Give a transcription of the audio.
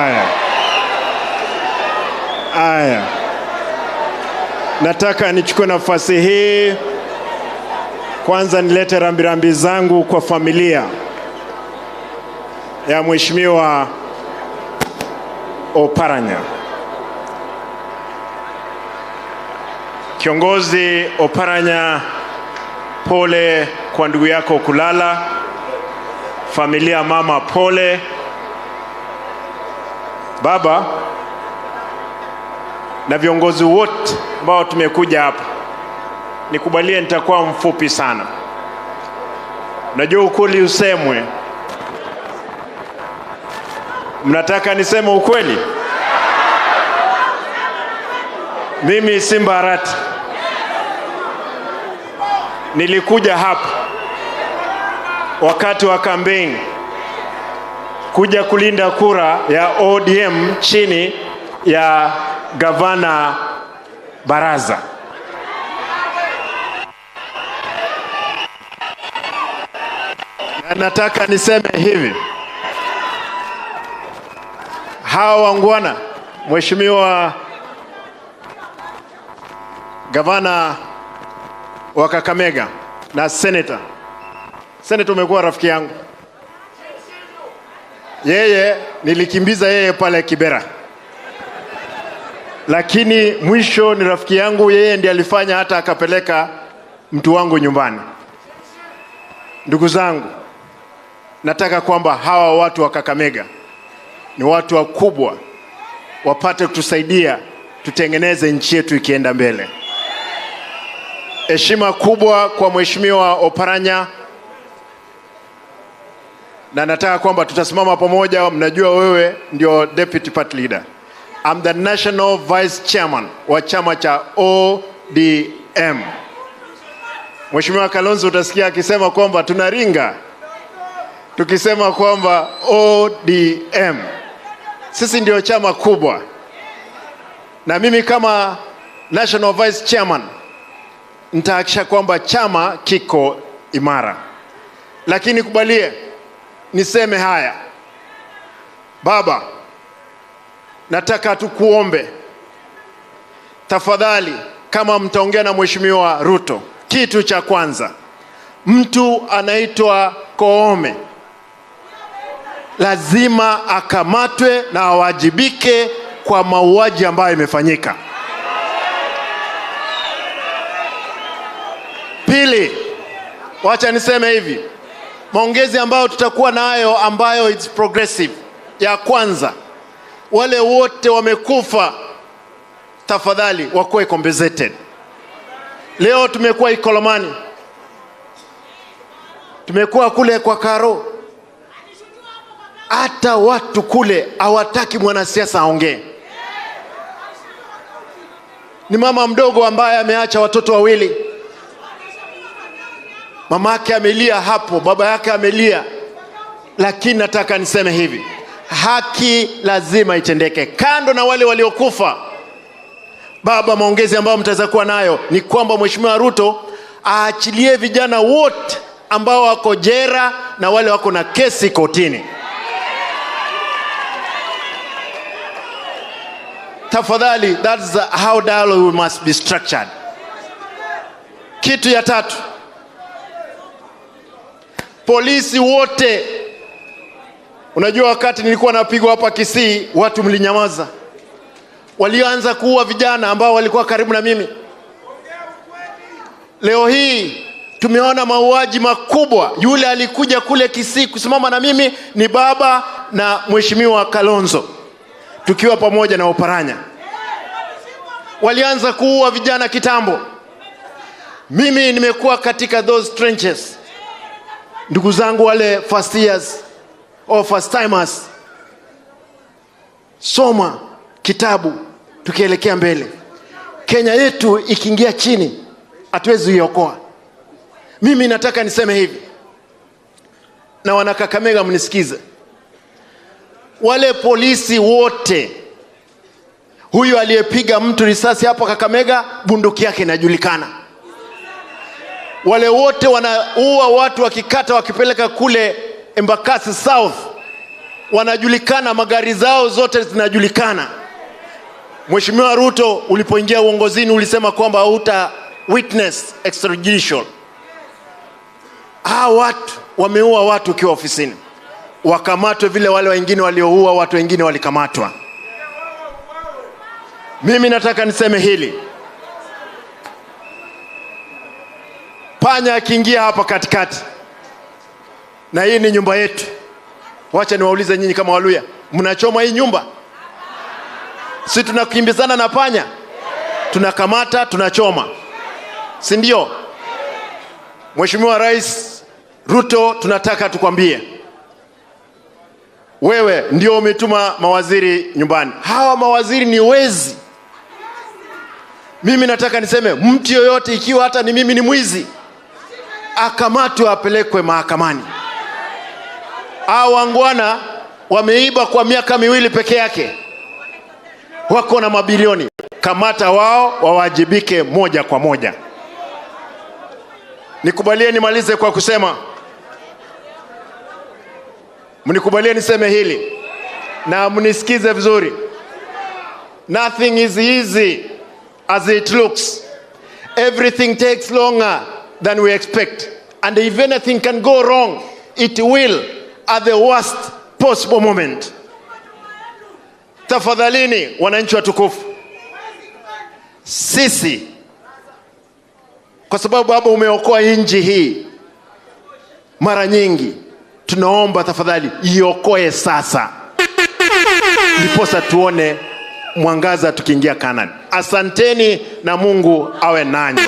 Haya, haya, nataka nichukue nafasi hii kwanza nilete rambirambi zangu kwa familia ya Mheshimiwa Oparanya. Kiongozi Oparanya, pole kwa ndugu yako kulala, familia mama pole, baba na viongozi wote ambao tumekuja hapa. Nikubalie nitakuwa mfupi sana. Najua ukweli usemwe. Mnataka niseme ukweli? Mimi Simba Arati nilikuja hapa wakati wa kampeni kuja kulinda kura ya ODM chini ya Gavana Baraza. Na nataka niseme hivi, hawa wangwana, Mheshimiwa Gavana wa Kakamega na Senator. Senator umekuwa rafiki yangu. Yeye nilikimbiza yeye pale Kibera, lakini mwisho ni rafiki yangu, yeye ndiye alifanya hata akapeleka mtu wangu nyumbani. Ndugu zangu, nataka kwamba hawa watu wa Kakamega ni watu wakubwa, wapate kutusaidia tutengeneze nchi yetu ikienda mbele. Heshima kubwa kwa Mheshimiwa Oparanya, na nataka kwamba tutasimama pamoja. Mnajua wewe ndio deputy party leader. I'm the national vice chairman wa chama cha ODM. Mheshimiwa Kalonzo utasikia akisema kwamba tunaringa tukisema kwamba ODM. Sisi ndio chama kubwa. Na mimi kama national vice chairman nitahakikisha kwamba chama kiko imara. Lakini kubalie niseme haya. Baba, nataka tukuombe tafadhali, kama mtaongea na Mheshimiwa Ruto, kitu cha kwanza, mtu anaitwa Koome lazima akamatwe na awajibike kwa mauaji ambayo imefanyika. Pili, wacha niseme hivi, maongezi ambayo tutakuwa nayo ambayo it's progressive. Ya kwanza, wale wote wamekufa tafadhali wakuwe compensated. Leo tumekuwa Ikolomani, tumekuwa kule kwa Karo, hata watu kule hawataki mwanasiasa aongee. Ni mama mdogo ambaye ameacha watoto wawili, mama yake amelia hapo, baba yake amelia. Lakini nataka niseme hivi, haki lazima itendeke. Kando na wale waliokufa, baba, maongezi ambayo mtaweza kuwa nayo ni kwamba Mheshimiwa Ruto aachilie vijana wote ambao wako jera na wale wako na kesi kotini. Tafadhali, that's how dialogue must be structured. Kitu ya tatu, polisi wote. Unajua wakati nilikuwa napigwa hapa Kisii, watu mlinyamaza. Walioanza kuua vijana ambao walikuwa karibu na mimi. Leo hii tumeona mauaji makubwa. Yule alikuja kule Kisii kusimama na mimi ni baba na Mheshimiwa Kalonzo, tukiwa pamoja na Oparanya. Walianza kuua vijana kitambo. Mimi nimekuwa katika those trenches. Ndugu zangu wale first years or first timers, soma kitabu tukielekea mbele. Kenya yetu ikiingia chini hatuwezi kuiokoa. Mimi nataka niseme hivi, na wanakakamega mnisikize. Wale polisi wote, huyu aliyepiga mtu risasi hapo Kakamega, bunduki yake inajulikana. Wale wote wanaua watu wakikata wakipeleka kule Embakasi South, Wanajulikana, magari zao zote zinajulikana. Mheshimiwa Ruto, ulipoingia uongozini ulisema kwamba huta witness extrajudicial. Hawa watu wameua watu ukiwa ofisini, wakamatwe vile wale wengine walioua watu wengine walikamatwa. Mimi nataka niseme hili, panya akiingia hapa katikati, na hii ni nyumba yetu, wacha niwaulize nyinyi kama Waluya, mnachoma hii nyumba? Si tunakimbizana na panya, tunakamata, tunachoma, si ndio? Mheshimiwa Rais Ruto, tunataka tukwambie, wewe ndio umetuma mawaziri nyumbani. Hawa mawaziri ni wezi. Mimi nataka niseme, mtu yoyote, ikiwa hata ni mimi ni mwizi, akamatwe apelekwe mahakamani. Hawa wangwana wameiba kwa miaka 2 peke yake, wako na mabilioni. Kamata wao wawajibike moja kwa moja. Nikubalie nimalize kwa kusema, mnikubalie niseme hili na mnisikize vizuri. Nothing is easy as it looks. Everything takes longer than we expect. And if anything can go wrong, it will at the worst possible moment. Tafadhalini wananchi watukufu, sisi kwa sababu Baba umeokoa nchi hii mara nyingi, tunaomba tafadhali iokoe sasa, ndiposa tuone mwangaza tukiingia Canaan. Asanteni na Mungu awe nanyi.